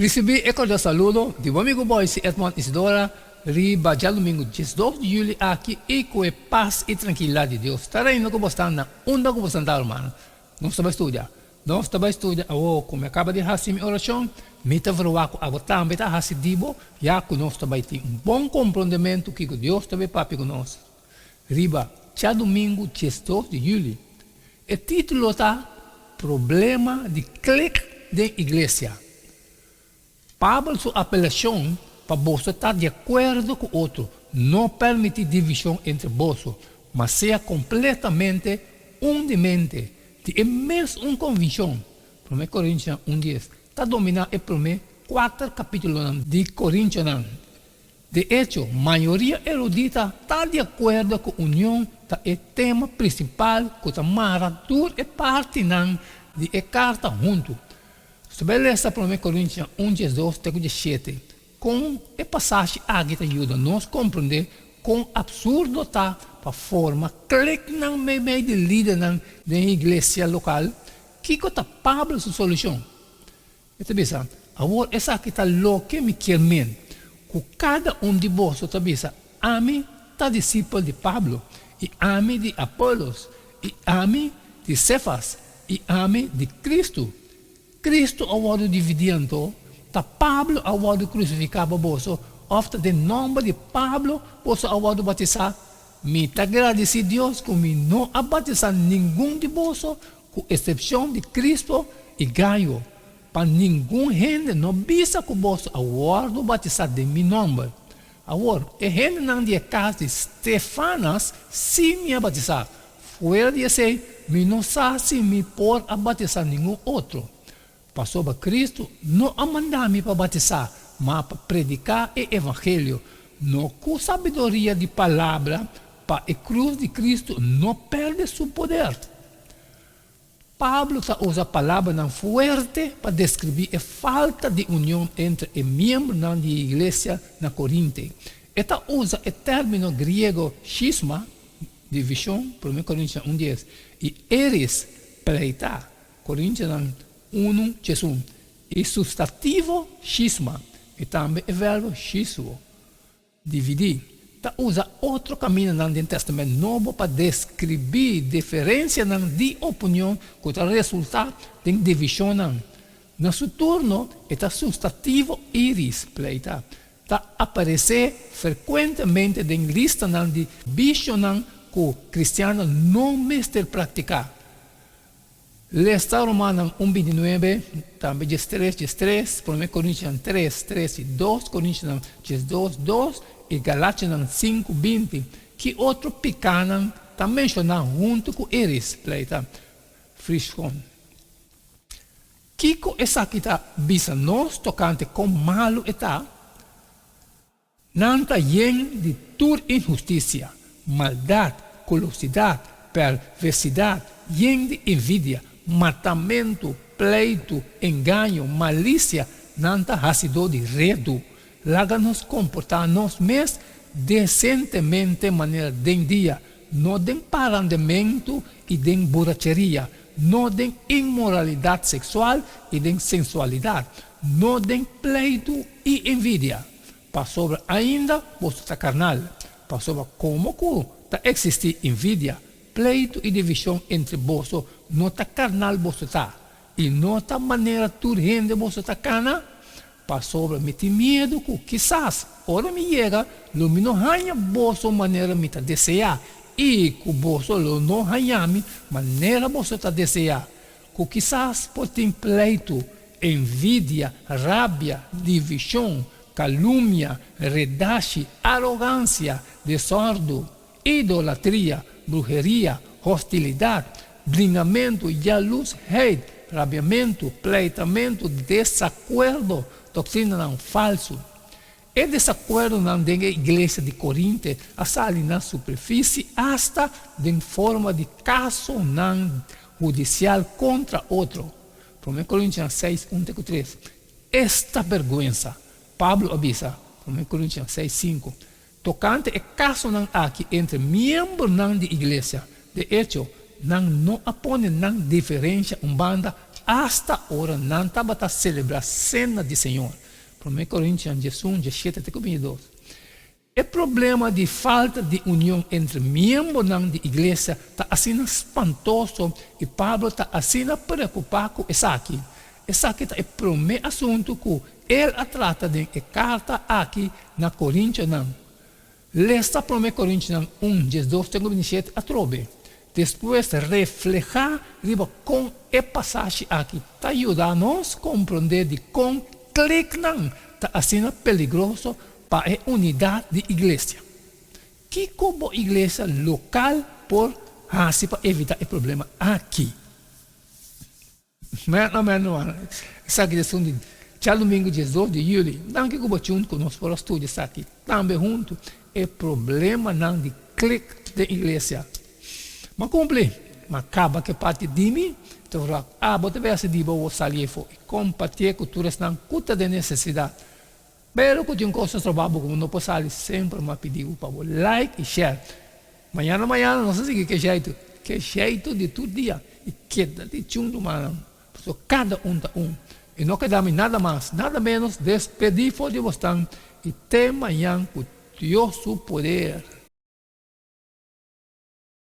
Risibí e kordial saludo di bo amigu Boyce Edmond Isidora riba djadumingu 12 di yüli aki i ku e pas i trankilidat di Dios ta reina ku bo stan na unda ku bo stan ta rumannan. Nos ta bai studia. Nos ta bai studia awor ku mi a kaba di hasi mi orashon, mi ta verwagt ku abo tambe ta hasi di bo, ya ku nos ta bai tin un bon komprondementu kiko Dios ta bai papia ku nos riba djadumingu 12 di yüli. E título ta Problema di Klik den Iglesia. Pablo su apelashon pa boso ta di akuerdo ku otro, no permití divishon entre boso, ma sea kompletamente un di mente, di e mes un konvinshon, Promé Korintionan un dies, ta dominá e promé kuater kapítulonan di Korintionan. De echo, mayoria erudita ta di akuerdo ku union ta e tema prinsipal ku ta mara tur e partinan di e karta huntu. Nos ta bai lesa Promé Korintionan un 12 te ku 17. Kon e pasashi aki ta yuda nos komprondé kon apsurdo ta pa forma kliknan meimei di lidernan den e iglesia lokal? Kiko ta Pablo su solushon? E ta bisa, Awor esaki ta loke mi kier men, ku kada un di boso ta bisa, Ami ta disipel di Pablo, i ami di Apolos, i ami di Sefas, i ami di Kristu. Kristu a wòrdu dividí anto? Ta Pablo a wòrdu krusifiká pa boso, òf ta den nòmber di Pablo boso a wòrdu batisá? Mi ta gradisí Dios ku mi no a batisá ningun di boso, ku eksepshon di Krispo i Gayo, pa ningun hende no bisa ku boso a wòrdu batisá den mi nòmber. Awor, e hendenan di e kas di Stefanas sí mi a batisá. Fuera di esei, mi no sa si mi por a batisá ningun otro. Pasobra Kristu no a manda mi pa batisá, ma pa prediká e evangelio, no ku sabiduria di palabra, pa e krus di Kristu no pèrdè su poder. Pablo ta usa palabranan fuerte pa deskribí e falta di union entre e miembronan di e iglesia na Korinte. E ta usa e término griego schisma, divishon, Promé Korintionan un dies, i eris, pleitá, Korintionan unu diesun, i sustantivo schisma, i tambe e verbo schiswo, Dividí. Ta usa otro kamindanan den Tèstamènt Nobo pa deskribí diferensianan di opinion ku ta resultá den divishonnan. Na su turno, e ta sustantivo iris, pleita, ta aparesé frekuentemente den listanan di bisionan ku kristiannan no mester praktiká. Lesta Romanan un 29, tambe 13, 13, Promé Korintionan tres, tres i dos Korintionan 12, dos i Galationan sinku, 20. Ki otro pikánan ta menshoná huntu ku eris, pleita, frishon? Kiko esaki ta bisa nos tokante kon malu e ta? Nan ta yen di tur inhustisia, maldat, kolosidat, perversidat, yen di envidia, matamentu, pleitu, engaño, malisia, nan ta hasidó di redu. Laga nos komportá nos mes desentemente manera den dia, no den parandementu i den buracheria, no den inmoralidat seksual i den sensualidat, no den pleitu i envidia. Pasobra ainda boso ta karnal. Pasobra komo ku ta eksistí envidia, pleitu i divishon entre boso, no ta karnal boso ta, i no ta manera tur hende boso ta kana? Pasobra mi tin miedu ku kisas ora mi yega lo mi no haña boso manera mi ta deseá, i ku boso lo no haña mi manera boso ta deseá, ku kisas por tin pleitu, envidia, rabia, divishon, kalumnia, redashi, arogansia, desòrdu, idolatria, bruheria, hostilidat, bringamentu, yalusheid, rabiamentu, pleitamentu, desakuerdo, doktrinanan falsu. E desakuerdonan den e iglesia di Korinte a sali na superfisie asta den forma di kasonan hudisial kontra otro. Promé Korintianan seis, un te ku tres. Esta bèrgwensa! Pablo a bisa, Promé Korintianan seis, sinku, tokante e kasonan aki entre miembronan di iglesia. De echo, nan no a pone nan diferensha un banda. asta ora nan tabata selebrá Sena di Señor. Promé Korintionan 11, 17 te ku 22. E problema di falta di union entre miembronan di iglesia ta asina spantoso i Pablo ta asina preokupá ku esaki. Esaki ta e promé asuntu ku el a trata den e karta aki na Korintionan. Lesa Promé Korintionan un, 12 te ku 27 atrobe. Despues reflehá riba kon e pasashi aki ta yuda nos komprondé dikon kliknan ta asina peligroso pa e unidat di iglesia. Kiko bo iglesia lokal por hasi pa evitá e problema aki? Amen, amen, ruman. Esaki ta esun di djadumingu 18 di juli. Danki ku bo chun ku nos por a studia esaki tambe huntu, e problemanan di klik den iglesia. M'a kumpli, m'a kaba ku e parti di mi, ta wak abo ta bay hasi di bo wou sali efo i kompartié ku tur esnan ku ta den nesesidat. Pero ku tin kos ta stroba bo ku bo no por sali semper m'a pidi bo pa bo like i share. Mañana mañana nos a sigui ke jeitu, ke jeitu di tur dia i keda di chun rumannan pasobra kada un ta un i no keda mi nada mas nada menos despedi for di bosnan i te mañan ku Dios su poder.